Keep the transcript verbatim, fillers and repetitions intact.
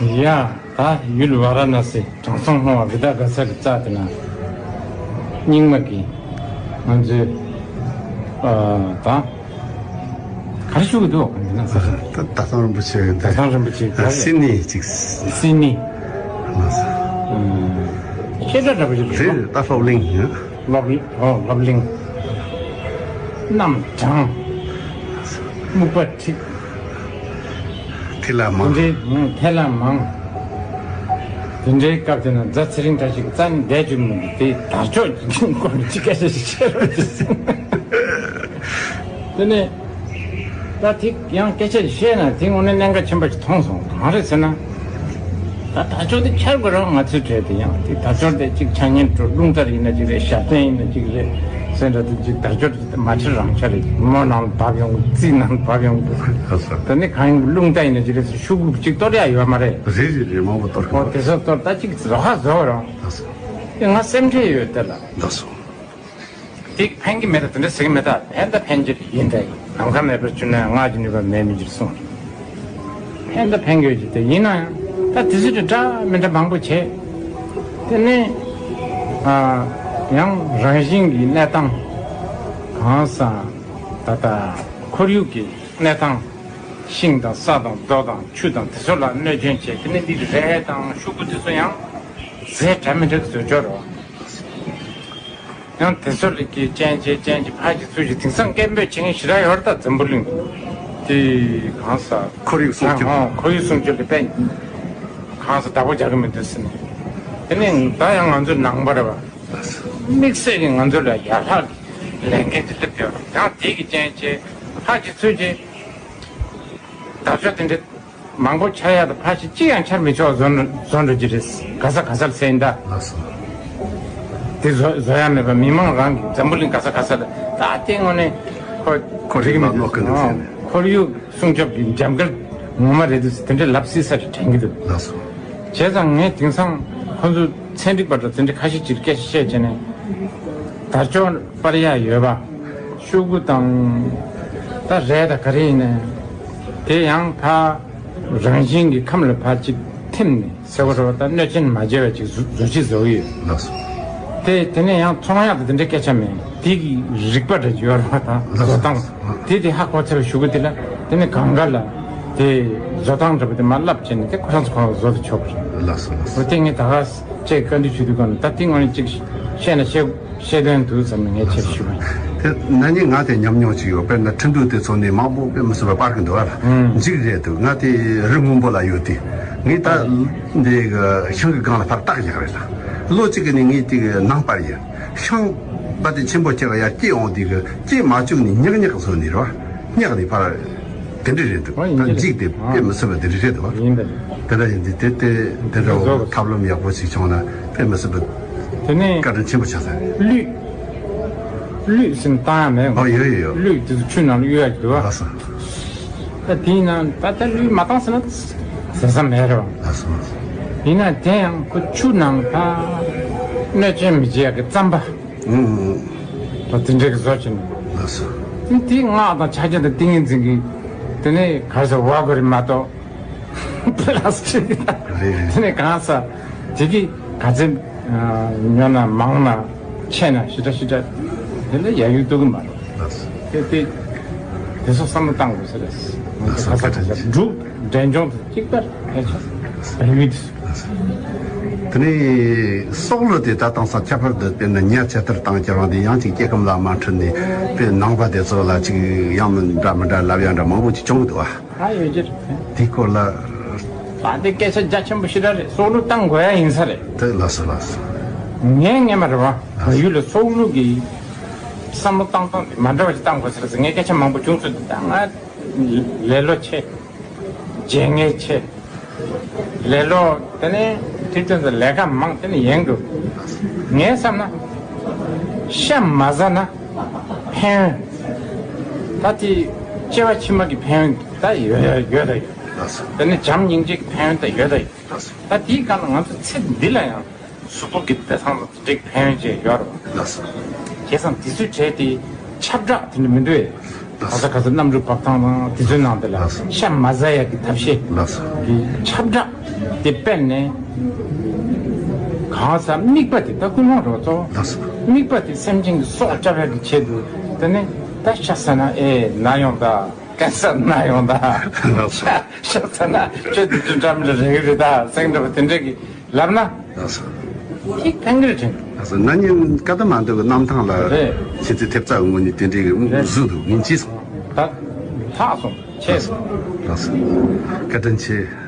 ཡ། ད་ཡུལ་ཝཱ་ར་ཎ་སི་དྲང་སྲོང་ལྷུང་བ་བི་ད་ག་ས་གི་རྩ་དེ་ན་རྙིང་མ་གི་ང་ཚོའི་ཨ་ད་ག་རེ་ཞུ་གི་འདུག་ག་འདི་ན་ས། ད་ད་ཐང་རིན་པོ་ཆེ་ད་ད་ཐང་རིན་པོ་ཆེ་ག་རེ། སི་ནི་ཅིག་སི་ནི། ཨ་ས། ཨ་ཁྱེད་འདྲ་འདྲ་པོ་ཞིག་རེད། རེད། ད་ཧྥོ་ལིང་ཡ། སློབ་ཨོ་སློབ་གླིང་། རྣམ་གྲངས། སྨུག་པ་ཁྲིད། ཐི་ལ་མང་། དེ་འདྲའི་ཨང་ཐི་ལ་མང་། དེ་འདྲའི་སྐབས་དེ་ན་རྫ་ཚེ་རིང་བཀྲ་ཤིས་རྩ་ནས་བསྡད་བཅུག་མི་འདུག་དེ་དར་ལྕོག་གི་སྐོར་ནས་ཅི་སྐད་ཆ་ཞིག་བཤད་རོགས་ཞེས་གསུངས། དེ་ནས་ད་དེ་ཡང་སྐད་ཆ་ཞིག་བཤད་ན་དེ་དངོས་གནས་གནད་འགག་ཆེན་པོ་ཞིག་མཐོང་སོང་། གང་རེད་ཟེར་ན། ད་དར་ལྕོག་དེ་འཕྱར་དགོས་རེད། ང་ཚོའི་གྲས་དེ་ཡང་དེ་དར་ལྕོག་དེ་གཅིག་ཆ་ཉན་འགྲོ། རླུང་རྟ་ཡིན་ན་གཅིག་རེད། ཞབས་བརྟན་ཡིན་ན་གཅིག་རེད་ཟེར་འདྲ་དེ་གཅིག་དར་ལྕོག་དེ་མ་ཁྲིར་རང་ཆ་རེད། མོ་ནང་ལ་བབས་ཡོང་གི། རྩིས་ནང་ལ་བབས་ཡོང་གི། ལགས་སོ། ད་ནི་གང་ཡིན་རླུང་རྟ་ཡིན་ན་གཅིག་རེད་ཟེར་ཤོག་གུ་གཅིག་གཏོར་ཡ་ཡོད་མ་རེད། རེད་རེད་རེད། མང་པོ་གཏོར་གི་འོ་འདུག་དེ་ཚོ་གཏོར། ད་གཅིག་རྫོགས་ཧ་རྫོགས་རང་། ལགས་སོ། དེ་ང་སེམས་ཁྲལ་ཡོད་དེ་ལ། ལགས་སོ། དེ་ཕན་གྱི་མེད་ད་དེ་འདྲ་ཟེར་གྱི་མེད་ད། ཕན་ད་ཕན་གྱི་ཡིན་ད། ཡིན་ནམ་མཁའ་མེད་པར་གྱུར་ན་ཡང་སྔགས་ཀྱི་ནུས་པ་མེད་མི་འགྱུར་གསུངས། ཕན་ད་ཕན་གྱི་ཡོད་ཀྱི་དེ་ཡིན་ན་ཡང་ད་དེ་ཚོ་དེ་འདྲ་མི་འདྲ་མང་པོ་བྱས། དེ་ནས་ཨ་ཡང་རང་བཞིན་གྱི་གནས་སྟངས་གང་ཟག་ད་ལྟ་ཁོར་ཡུག་གི་གནས་སྟངས། ཤིང་དང་ས་དང་རྡོ་དང་ཆུ་དང་དེ་ཚོ་ལ་གནོད་སྐྱོན་བྱས། དེ་ནས་འདི་རས་དང་ཤོག་གུ་དེ་ཚོ་ཡང་རྫས་འདྲ་མི་འདྲ་གི་བཟོ་བཅོས་རོ། ཡང་དེ་ཚོ་ལ་གི་ཅན་ཅན་ཅན་གྱི་ཕར་གྱི་ཚུར་གྱི་དེང་སང་སྐད་འབོད་བྱེད་མཁན་ཞེ་དྲག་ཡོད་རེད་ད། འཛམ་བུ་གླིང་དེ་གང་ས་ཁོར་ཡུག་སྲུང་སྐྱོབ། ཨ་ཁོར་ཡུག་སྲུང་སྐྱོབ་ལ་དཔེ་གང་ས་བདག་པོ་རྒྱག་གི་མི་འདུག་ཟེར་ནས། དེ་ནས་ད་ཡང་ང་ཚོ་ནང་པ་རེད་པ། དམིགས་བསལ་གྱི་ང་ཚོ་ལ་ཡར་ལྷག་གི་ལས་འགན་དེ་སླེབས་ཡོད་རེད། ཡང་དེ་གི་ཅན་ཅན་ཕར་གྱི་ཚུར་གྱི། དར་ལྕོག་དེ་འདྲ་མང་པོ་འཕྱར་ཡག་དང་ཕར་ཕྱིན་གཅིག་ཡང་འཕྱར་མི་ཆོག་བཟོ་འགྲོ་བཟོ་འགྲོ་གི་རེད། ག་ས་ག་སར་ཟེར་ཡིན་ད། ལགས་སོ། དེ་བཟོ་བཟོ་ཡག་མེད་པ་མི་མང་རང་གི་འཛམ་བུ་གླིང་ག་ས་ག་ས་ལ་ད་ལྟའི་དངོས་གནས་ཁོ་ཁོར་ཡུག་ལ་གནོད་སྐྱོན་འདུག་ཟེར་ནས། ཁོར་ཡུག་སྲུང་སྐྱོབ་ཀྱི་འཇམ་དཀར་ངོ་མ་རེད་འདུག་ཟེར་དེ་འདྲའི་ལབ་སྲིད་ས་ཞིག་དྲན་གྱི་འདུག་ལགས་སོ། བྱས་ཙང་ངས་དེང་སང་ཁོ་ཚོ་ཚན་རིག་པ་འདྲ་དེ་འདྲ་ཁ་ཤས་ཀྱིས་སྐད་ཆ་བཤད་བྱས་ནས་དར་ལྕོག་སྤར་ཡག་ཡོད་པ། ཤོག་གུ་དང་ད་རས་དང་ག་རེ་ཡིན་ནའི་དེ་ཡང་ཕར་རང་བཞིན་གྱི་ཁམས་ལ་ཕར་ཅིག་ཐིམ་ནས་ཟེར་བ་རེད་པ། ད་གནོད་སྐྱོན་མ་བྱས་པ་ཅིག་བཟོ་བཟོ་ཅིག་བཟོ་གི་ཡོད། ལགས་སོ། དེ་དེ་ནས་ཡང་ཚོང་ཡག་དང་དེ་འདྲའི་སྐད་ཆ་མེད། དེ་གི་རིག་པ་འདྲ་ཅིག་ཡོད་རེད་པ། ད་བཟོ་སྟངས་དེ་དེ་ཧ་གོ་ཚར་བའི་ཤོག་གུ་དེ་ལ་དེ་ནས་གང་ག་ལ་དེ་བཟོ་སྟངས་འདྲ་པོ་དེ་མར་བསླབ་བྱས་ནས་དེ་ཁོ་རང་ཚོ་ཁོ་རང་བཟོ་དུ་ཆོག་གི་རེད། ལགས་སོ་ལགས་སོ། འོ་དེ་ངས་ད་ག་ཅེས་བཀའ་འདྲི་ཞུ་དུས་གོང་ནས་ད་ལྟའི་ངོས་ནས་གཅིག་བཤད་ན་བཤད་བཤད་དོན་འདུག་བསམ་ནས་ངས་ཆེད་ཞུ་བ་ཡིན། དེ་ན་ནིང་ང་དེ་ཉམས་མྱོང་ཅིག་ཡོད། དཔེར་ན་ཁྲིན་ཏུའུ་དེ་ཚོ་ནས་མང་པོ་དཔེ་མི་སྲིད་པ་སྤར་གི་འདུག་ཨ། ཨང་། འཇིགས་རེད་འདུག་ང་དེ་རི་སྔོན་པོ་ལ་ཡོད་དེ། ངས་ད་འདི་གི་ཤིང་གི་སྒང་ལ་ཕར་བཏགས་བཞག་རེད་ལ། ལོ་གཅིག་གི་ནི་ངས་དེ་གི་ནང་སྤར་ཡིན། ཤིང་པ་དེ་ཆེན་པོ་ཁྱེར་ཡར་སྐྱེ་འོང་དེ་གི་སྐྱེ་མ་བཅུག་ནས་ཉག་ཉག་བཟོ་ནས་རེད་བ། ཉག་ནས་ཕར། དེ་འདྲ་རེད་འདུག་ཨ་ཡིན་ད་གྱི་རེད། འཇིག་དེ་ཨ་དཔེ་མི་སྲིད་པ་དེ་འདྲ་རེད་འདུག་བ། ཡིན་ད། དེ་འདྲ་ཡིན་དུས་དེ་དེ་དེ་འདྲ་བོ་ཐབས་ལམ་ཡག་པོ་ཞིག་བྱུང་ན་དཔེ་མི་སྲིད་པ་དེ་ནས་བཀའ་དྲིན་ཆེན་པོ་ཆགས་ས་རེད། གླུད། གླུད་ཟིན་བཏང་ཡ་མེད། ཨོ་ཡོད་ཡོད་ཡོད། གླུད་དེ་ཚོ་ཆུ་ནང་ལ་གཡུག་ཡ་གི་འདུག་བ། ལགས་སོ། ད་དེ་ཡིན་ན་ད་ལྟ་གླུད་མ་བཏང་ཟེར་ན་ཟེར་ས་མེད་རེད་བ། ལགས་སོ་ལགས་སོ། ཡིན་ན་དེ་ཡང་ཁོ་ཆུ་ནང་ཕར་གནོད་སྐྱོན་མི་བྱེད་ཡ་གི་རྩམ་པ། ཨུ། ད་དེ་འདྲའི་གི་བཟོ་བྱས་ནས། ལགས་སོ། དེ་དེ་སྔགས་དང་ཕྱག་རྒྱ་དང་ཏིང་ངེ་འཛིན་གྱི་དེ་ནས་ག་རེ་ཟེར་བ་གོ་རེ་མ་གཏོགས། ལགས་སོ་ཆེ་གི་ད། རེད་རེད། དེ་ནས་གང་ས་དེ་གི་ག་ཚད་ཉོ་ན་མང་ན་ཆེ་ན་ཞེ་དྲག་ཞེ་དྲག་དེ་ལ་ཡ་ཡུལ་གཏོང་གི་མ་རེད། ལགས་སོ། དེ་དེ་དེ་ཚོ་བསམ་བློ་བཏང་དགོས་ས་རེད། ལགས་སོ། ག་ས་ག་ས་འགྲུབ་འབྲས་ལྗོངས་དེ་གཅིག་པར་ཕལ་ཆེར་བལ་ཡུལ་དུ། དེ་ནས་སྲོག་བླུ་དེ་ད་དེང་སང་ཁྱད་པར་དུ་དཔེར་ན་ཉ་ཆེ་ཐར་བཏང་ཁྱེར་བ་འདི་ཡང་ཅིག་སྐྱེ་ཁམས་ལ་མ་འཕྲོད་ནས་དཔེ་ནང་པ་དེ་ཚོ་ལ་ཅིག་ཡང་མི་འདྲ་མི་འདྲ་ལབ་ཡ་འདྲ་མང་པོ་ཅིག་བྱུང་གི་འདུག་བ། ད་ཡོད་ཀྱི་རེད། དེའི་སྐོར་ལ། ད་དེ་སྐད་ཆ་རྒྱ་ཆེན་པོ་ཞེ་དྲག་རེད། སྲོག་བླུ་བཏང་དགོས་ཡ་ཡིན་ས་རེད། དེ་ལགས་སོ་ལགས་སོ། ངས་ངས་མ་རེད་བ། བལ་ཡུལ་ལ་སྲོག་བླུ་གི་བསམ་བློ་བཏང་སྟངས་དེ་མ་འདྲ་བ་ཞིག་བཏང་དགོས་ས་རེད་ཟེར་ངས་སྐད་ཆ་མང་པོ་བྱུང་ཚོད་འདུག་ད་ང་ལེ་ལོ་ཆེ། བརྗེད་ངས་ཆེ། ལེ་ལོ་དེ་ནས་དེ་དོན་དུ་ལས་ཀ་མང་དེ་ནས་ཡེང་འགྲོ། ངས་བསམ་ན། ཤ་མ་ཟ་ན་ཕན་ཡོན། ད་དེ་སྐྱེ་བ་ཕྱི་མ་གི་ཕན་ཡོན་ད་ཡོད་ཡོད་ཡོད་ད་ཡོད། དེ་ནས་བྱམས་སྙིང་རྗེ་གི་ཕན་ཡོན་ད་ཡོད་ད་ཡོད། ད་དེའི་སྒང་ལ་ང་ཚོ་ཚེ་འདི་ལ་ཡང་གཟུགས་པོ་གི་བདེ་ཐང་དང་དེ་འདྲའི་ཕན་ཡོན་ཅིག་ཡོད་རེད། ལགས་སོ། བྱས་ཙང་དེ་ཚོའི་གྲས་དེ་ཁྱབ་བསྒྲགས་དེ་འདྲ་མི་འདུག་གས། ག་ས་ག་ས་གནམ་གྲུ་འབབ་ཐང་དང་དེ་ཚོའི་ནང་དེ་ལ་ཤ་མ་ཟ་ཡ་གི་ཐབས་ཤེས་ཀྱི་ཁྱབ་བསྒྲགས་ དེ་དཔེར་ན། གང་ཟག་དམིགས་པ་དེ་ད་ཀུན་སློང་རེད་བ་གཙོ་བོ། ལགས་སོ། དམིགས་པ་དེ་སེམས་ཅན་གྱི་སྲོག་བསྐྱབ་ཡག་གི་ཆེད་དུ་དེ་ནས་ད་ཤ་ཟ་ན་ཨེ་ན་ཡོང་ད། ཀན་སར་ན་ཡོང་ད། ལགས་སོ། ཤ་ཟ་ན་ཁྱོད་དུས་ཚོད་འདྲ་མི་འདྲ་རེག་གི་རེད་ད་ཟེར་འདྲ་བ་དེ་འདྲ་གི་ལབ་ན། ལགས་སོ། ཧིག་ཕན་གི་རེད་དྲན། ལགས་སོ། ན་ནིང་ཀ་ཐ་མན་ཌུ་གི་གནམ་ཐང་ལ་རེད། ཁྱེད་ཚོས་ཐེབས་རྩ་གི་ངོས་ནས་དེ་འདྲའི་གི་རེད། བཟོས་འདུག་ངས་མཇལ་སོང་། ད་ལྷག་སོང་། ཆེ་སོང་། ལགས་སོ། བཀའ་དྲིན་ཆེ།